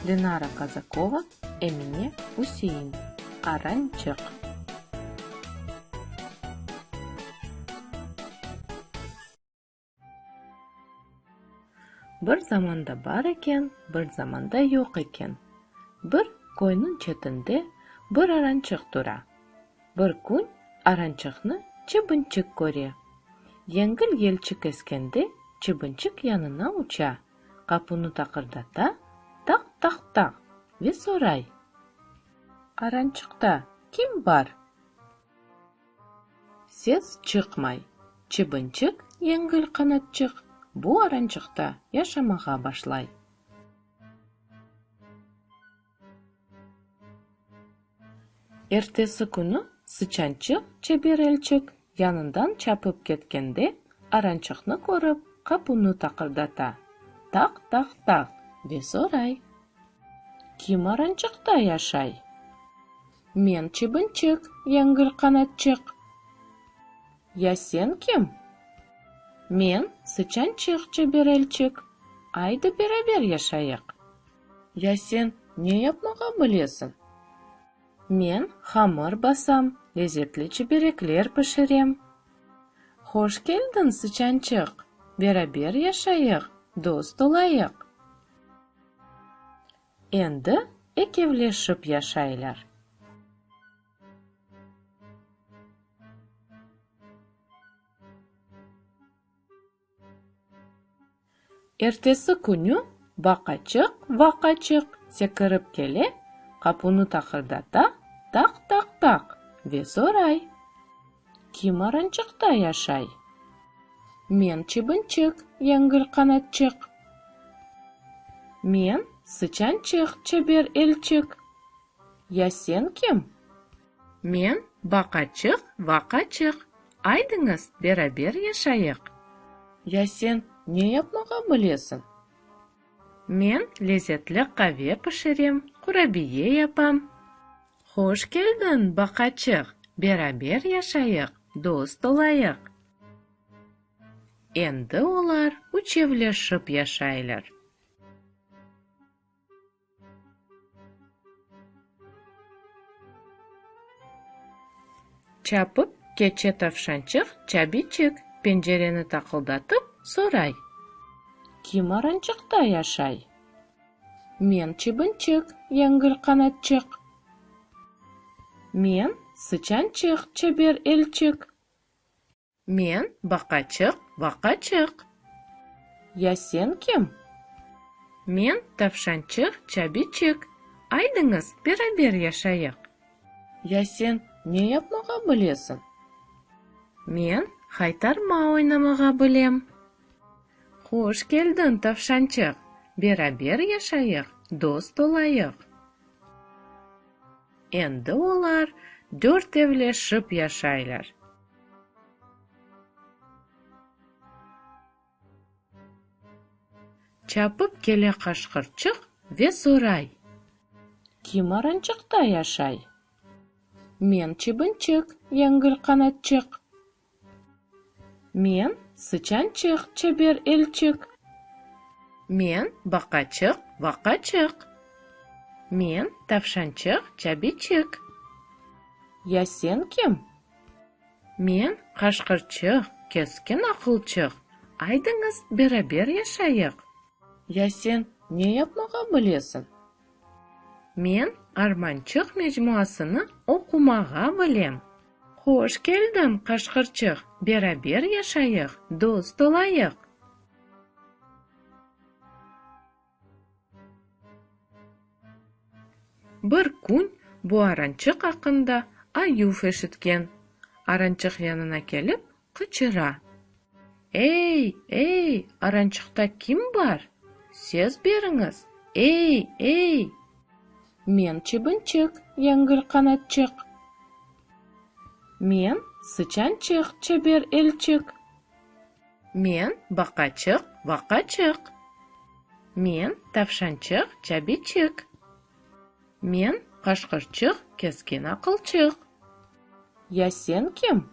Lenara Kazakova, Emine Üsein. Arançıq. Bir zamanda bar eken, bir zamanda yoq eken, bir köyniñ çetinde bir arançıq tura. Bir kün arançıqnı Çıbınçıq köre. Yengil yelçik eskende Çıbınçıq yanına uça, qapunı taqırdata, taq-taq-taq, ve soray. Arançıqta kim bar? Ses çıqmay. Çıbınçıq yengil qanatçıq bu arançıqta yaşamağa başlay. Ertesi künü Sıçançıq çeber elçik yanından çapıp ketkende, arançıqnı körip, qapunı taqırdata, Taq-taq-taq, ve soray. Kim arançıqta yaşay? Men Çıbınçıq, yengil qanatçıq. Ya sen kim? Men Sıçançıq, çeber elçik. Aydı beraber yaşayıq. Ya sen ne yapmağa bilesiñ? Men hamır basam, lezetli çiberekler pişirem. Hoş keldiñ, Sıçançıq! Beraber yaşayıq, dost olayıq! Endi ekevleşip yaşaylar. Ertesi künü baqaçıq, vaqaçıq sekirip kele, qapunı taqırdata, taq-taq-taq, ve soray, Kim arançıqta yaşay? Men Çıbınçıq, yengil qanatçıq. Men Sıçançıq, çeber elçik. Ya sen kim? Men Baqaçıq, vaqaçıq. Aydıñız, beraber yaşayıq. Ya sen ne yapmağa bilesiñ? Men lezetli qave pişirem, qurabiye yapam. Hoş keldiñ, baqaçıq, beraber yaşayıq, dost olayıq. Endi olar üçevleşip yaşaylar. Çapıp keçe tavşançıq Çabiçik pencereni taqıldatıp soray, Kim arançıqta yaşay? Men Çıbınçıq, yengil qanatçıq. Men Sıçançıq, çeber elçik. Men Baqaçıq, vaqaçıq. Ya sen kim? Men Tavşançıq, Çabiçik. Aydıñız, beraber yaşayıq. Ya sen ne yapmağa bilesiñ? Men haytarma oynamağa bilem. Hoş keldiñ, Tavşançıq! Beraber yaşayıq, dost olayıq. Endi olar dörtevleşip yaşaylar. Çapıp kele Qaşqırçıq ve soray. Kim arançıqta yaşay? Men Çıbınçıq, yengil qanatçıq. Men Sıçançıq, çeber elçik. Men Baqaçıq, vaqaçıq. Men Tavşançıq, çabiçik. Ya sen kim? Men Qaşqırçıq, keskin aqılçıq. Aydıñız, beraber yaşayıq. Ya sen ne yapmağa bilesiñ? Men Armançıq mecmuasını oqumağa bilem. Hoş keldiñ, Qaşqırçıq, beraber yaşayıq, dost olayıq! Bir kün bu arançıq aqqında ayuv eşitken. Arançıq yanına kelip, qıçıra. Ey, ey, arançıqta kim bar? Ses beriñiz, ey, ey! Men Çıbınçıq, yengil qanatçıq. Men Sıçançıq, çeber elçik. Men Baqaçıq, vaqaçıq. Men Tavşançıq, çabiçik. Men Qaşqırçıq, keskin aqılçıq. Ya sen kim?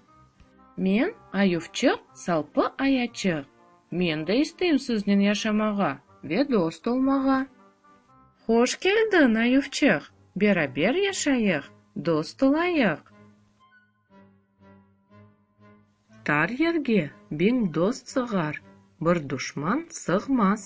Men Ayuvçıq, salpı ayaçıq. Men de isteyim siznen yaşamağa ve dost olmağa. Hoş keldiñ, ayuvçıq, beraber yaşayıq, dost olayıq! Tar yerge biñ dost sığar, bir duşman sığmaz.